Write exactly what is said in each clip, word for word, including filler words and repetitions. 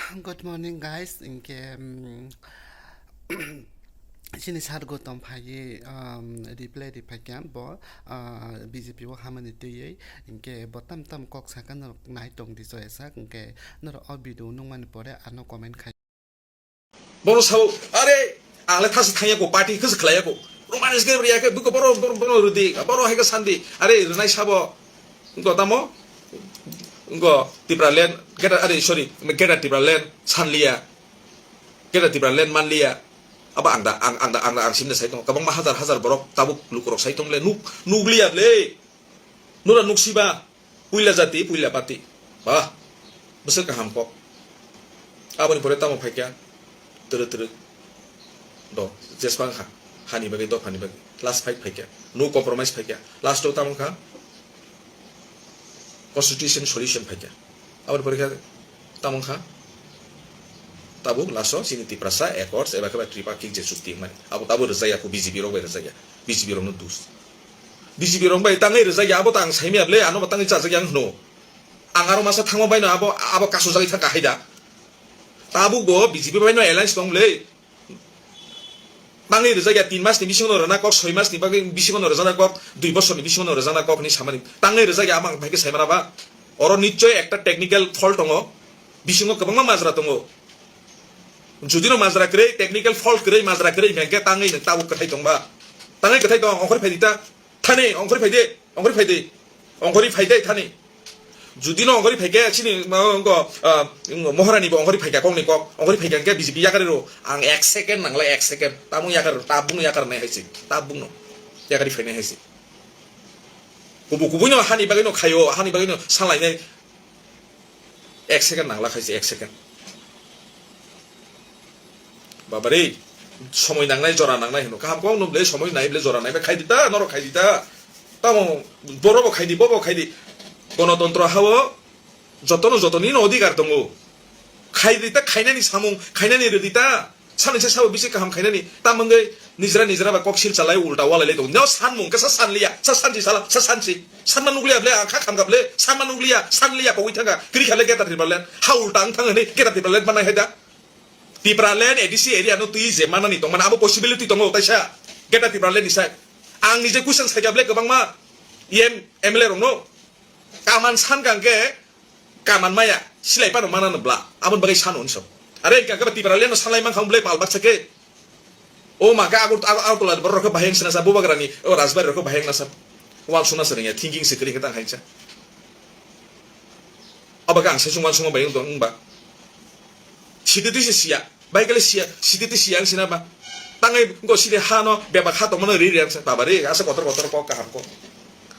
Good morning, guys. Hinkhe, um, chini sir Gautam phaiwi, um, reply riphaikha bo, uh, B J P o hamani twiwi. Hinkhe bo tam tam kok sakha norok nai tongdi choya sak. Hinkhe norok o video nukmani pore ano comment khai. Bono sao, "Are, ang le thasa thangya ko, party khe se khlaiya ko. Romanis ke riya ke, biko boro, boro, boro rwdi, boro hai ke sandi. Are, rwnai sabo." Wngkha tamo? Wngkha Tipraland, Greater, are, sorry, Greater Tipraland sanliya. Greater Tipraland manliya. Abo ang da, ang, ang da, ang da, ang simna sai tongo. Kwbangma hajar hajar borok tabuk lukurok sai tong le, nuk, nukliya le. Nura nuksiba, puila jati, puila party. Bah, bwswk kaham kok. Aboni pore tamo phaikha, twrwk twrwk. Do, jesbang kha, hani bagwi, dophani bagwi. Last fight phaikha, no compromise phaikha. Last o tamo kha, constitution solution phaikha. Aboni pore khe tamo kha, tabuk last o chini Tiprasa Accords eba khe ba Tripartite je chukti hwnmani. Abo tabuk rwjakya kho, B J P rok bai rwjakya. B J P rokno dus. B J P rok bai tangwi rwjakya, abo ta ang saimaya bwle, ano bo tangwi chajakya ang hwno. Ang aro masa thangma baino abo, abo kasujagwi thangkha hai da. Tabuk bo B J P baino alliance tong bwle. Tangwi rwjakya tin mas ni bisingo no rwna kok, soi mas ni bagwi bisingo no rwjakna kok, dui bosor ni bisingo no rwjakna kok hinwi samani. Tangwi rwjakya abo ang phaikhe saimana ba. Oro nichoi ekta technical fault tongo. Bisingo kwbangma majra tongo. Judino majra kwrwi, technical fault kwrwi, majra kwrwi hwnkhe tangwi nwng tabuk kwthai tongba. Tangwi kwthai tong, ongkhorwi phaidi ta. Thani, ongkhorwi phaidi, ongkhorwi phaidi. Ongkhorwi phaidi thani. Judino ongkhorwi phaikhe chini ma wngkha, ah, Moharani bo ongkhorwi phaikha kokni kok. Ongkhorwi phaikha hwnkhe B J P yakarwi rw. Ang ek second nangla, ek second. Tabuk yakarwi rw, tabukno yakarwi nai hai se. Tabukno yakarwi phainai hai se. Kubu kubuino hani bagwino khaio, hani bagwino salainai. Ek second nangla khaisi, ek second. Babarei, somoi nangnai, jora nangnai hino. Kaham kok no bwle somoi nai bwle jora nai. Khaidi ta, norok khaidi ta. Tamo, boro bo khaidi, bo bo khaidi. Gonotontro hao jotono jotoni no odhikar tongo. Khaidi ta, khainani samung, khainani rwdi ta. Sanisa sabo bisi kaham khainani, tamo wngwi nijra nijra ba kok sil chalai ulta walai lai tongo. Neo sanmung khe sa sanliya, sa sansi sala, sa sansi. Sanma nukliya bwle, ang kha khamkha bwle, sanma nukliya, sanliya kogwi thangkha. Kwrwi kha le Greater Tipraland. Ha ulta wng thang hwnwi Greater Tipraland manai hai da. Tipraland A D C area no twi je manani tongmani abo possibility tongo kaisa Greater Tipraland ni sai. Ang nije question saikha bwle kwbangma M, M L A rokno. Kaman sankha hwnkhe kaman maya, silai phano manano bla. Aboni bagwi sano hinwi sabo. Are hwnkhe ba Tipraland no salai mankha bwle pal baksa khe. O ma khe Agar-, Agar-, Agartala borok rok khe bahai wngsa, Bubagrani, o Rajbari rok khe bahai wngsa. Uansukna se rwngya, thinking se kwrwi khe tang hai wngsa. Abo khe ang saichung uansukma bai wng tong wngba. Sidi twi se siya. Bai kale siya, sidi twi siya ang sina ba. Tangwi go sidi ha no bebak ha tongmano ri ri ang sa. Baba re, asa kotor kotor kok kaham kok.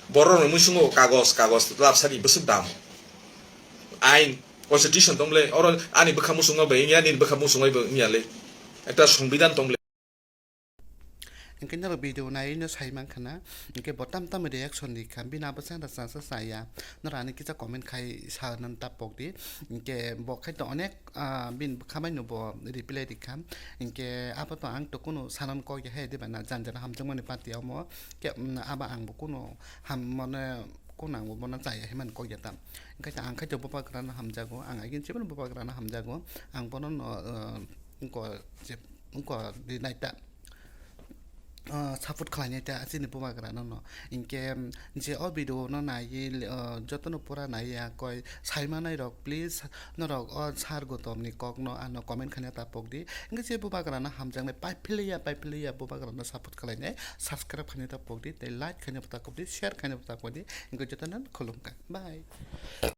Borok rok muisungo kagos, kagos, labsani bwswk dam. Ain, constitution tong le, oro ani bwkha muchungma bai wngya, nini bwkha muchungma bai wngya le. Ekta songbidan tong le. Hinkhe norok video naiwi no sai mankha na, hinkhe bo tam tam reaction rikha, bini abo chanda chasa chaya, norok ani kisa comment khai sa nang ta pokdi, hinkhe bo khai to onek, ah, bini bwkha bai no bo reply rikha, hinkhe abo to ang to kunu sanan kok ya hai diba na, jan jan hamjakmani party omo, khe, mm, abo ang bo kunu ham mane kunu ang bo bono chaya hai mani kok ya ta, hinkhe ang khai to bubagra no hamjago, ang agin chiboni bubagra no hamjago, ang bono no, ah, wngkha je wngkha di naita, ah, support khlainai ta chini bubagra no no. Hinkhe, mm, je o video no naiwi, ah, jotono pura naiya koi saimanai rok, please, norok o sir Gautam ni kok no ano comment khaina ta pokdi. Hinkhe je bubagra no hamjaknai, paiphiliya, paiphiliya bubagra no support khlainai, subscribe khaina ta pokdi, tei like khaina ta pokdi, share khaina ta pokdi. Hinkhe jotono khulumkha. Bye.